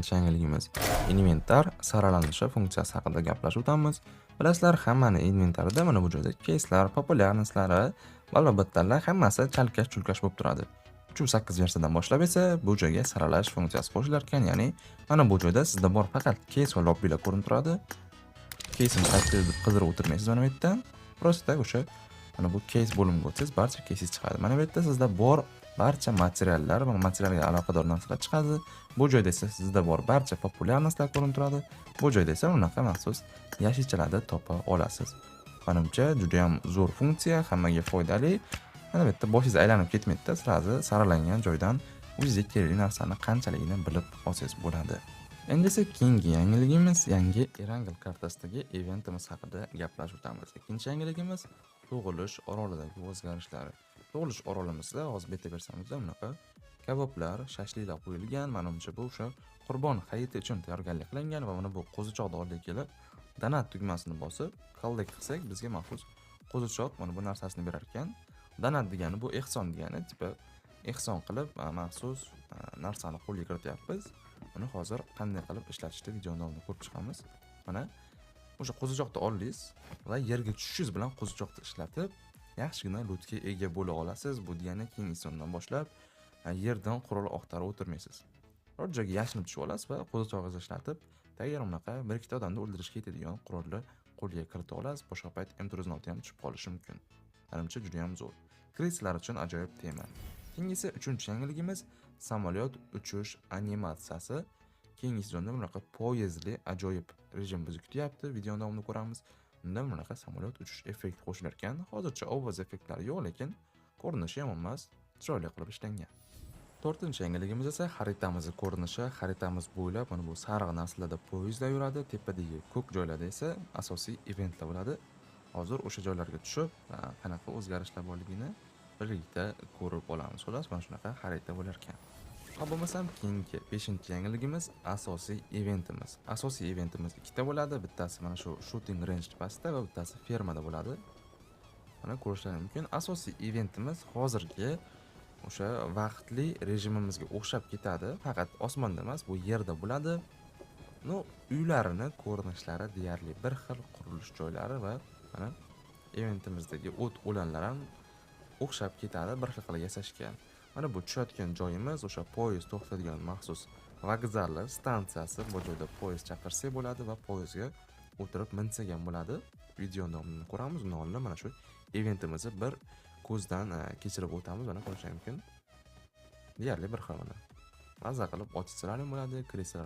To'rtinchi yangiligimiz inventar saralanishi funksiyasi haqida gaplashib o'tamiz. Bilasizlar, hammani inventarida mana bu joyda keyslar, популярность lari va albatta hammasi chalkash-chulkash bo'lib turadi. 3.8 versiyadan boshlab esa bu joyga saralash funksiyasi qo'shilar ekan, ya'ni mana bu joyda sizda bor faqat keys va lobbilar ko'rinib turadi. Keysim qayerda deb qidirib o'tirmaysiz mana bu yerdan. Просто o'sha mana bu keys bo'limiga o'tsangiz, barcha keysingiz chiqadi. Mana bu yerda sizda bor barcha materiallar va materialga aloqador narsalar chiqadi. Bu joyda esa sizda bor barcha популярность lar ko'rinib turadi. Bu joyda esa unaqa maxsus yashilchalarni topa olasiz. Manimcha, juda ham zo'r funksiya, hammaga foydali. Mana bu yerda boshingiz aylanib ketmaydi-da, сразу saralangan joydan o'zingizga kerakli narsani qanchaligini bilib olsangiz bo'ladi. Endi esa keyingi yangiligimiz yangi Erangel kartasidagi eventimiz haqida gaplashib o'tamiz. Ikkinchi yangiligimiz tug'ilish orolidagi o'zgarishlar. Tug'ilish orolimizda hozir bu yerda bersamizda bunaqa kaboblar, shashliklar qo'yilgan. Manimcha, bu o'sha Qurbon hayiti uchun tayyorgarlik qilingan va mana bu qo'zichoqni oldiga kelib, donat tugmasini bosib, collect qilsak, bizga maxsus qo'zichoq mana bu narsasini berar ekan. Donat degani bu ehson degani, типа ehson qilib maxsus narsani qo'lga kirityapmiz. Buni hozir qanday qilib ishlatishni videoni davomida ko'rib chiqamiz. Mana o'sha qo'zichoqni oldingiz va yerga tushishingiz bilan qo'zichoqni ishlatib, yaxshigina lootga ega bo'la olasiz. Bu degani keyingi sezondan boshlab yerdan qurol oqtarib o'tirmaysiz. Biror joyga yashinib tushib olasiz va qo'zichog'ingizni ishlatib, tayyor unaqa bir ikkita odamni o'ldirishga yetadigan qurolni qo'lga kirita olasiz. Boshqa payt M416 ham tushib qolishi mumkin. Manimcha, juda ham zo'r. Крыса lar uchun ajoyib tema. Keyingisi, uchinchi yangiligimiz samolyot uchish animatsiyasi. Keyingi sezonda bunaqa poyezdli ajoyib rejim bizni kutyapti. Videoni davomida ko'ramiz. Unda bunaqa samolyot uchish effekti qo'shilar ekan. Hozircha ovoz effektlari yo'q, lekin ko'rinishi yomon emas, chiroyli qilib ishlangan. To'rtinchi yangiligimiz esa xaritamizni ko'rinishi. Xaritamiz bo'ylab mana bu sariq narsalarda poyezdlar yuradi, tepadagi ko'k joylarda esa asosiy eventlar bo'ladi. Hozir o'sha joylarga tushib, qanaqa o'zgarishlar borligini birgalikda ko'rib olamiz. Xullas, mana shunaqa xarita bo'lar ekan. Hop, bo'lmasam keyingi beshinchi yangiligimiz asosiy eventimiz. Asosiy eventimiz ikkita bo'ladi. Bittasi mana shu shooting range tepasida va bittasi fermada bo'ladi. Mana ko'rishlaring mumkin. Asosiy eventimiz hozirgi o'sha vaqtli rejimimizga o'xshab ketadi. Faqat osmonda emas, bu yerda bo'ladi. Ну, uylarini ko'rinishlari deyarli bir xil, qurilish joylari va mana eventimizdagi o't o'lanlar ham o'xshab ketadi, bir xil qilib yasashgan. Mana bu tushayotgan joyimiz o'sha poyezd to'xtaydigan maxsus vokzali, stansiyasi. Bu joyda poyezd chaqirsak bo'ladi va poyezdga o'tirib minsak ham bo'ladi. Videoni davomini ko'ramiz. Undan oldin mana shu eventimizni bir ko'zdan kechirib o'tamiz. Mana ko'rishingiz mumkin. Deyarli bir xil mana. Maza qilib otishsalar ham bo'ladi, крыса lar.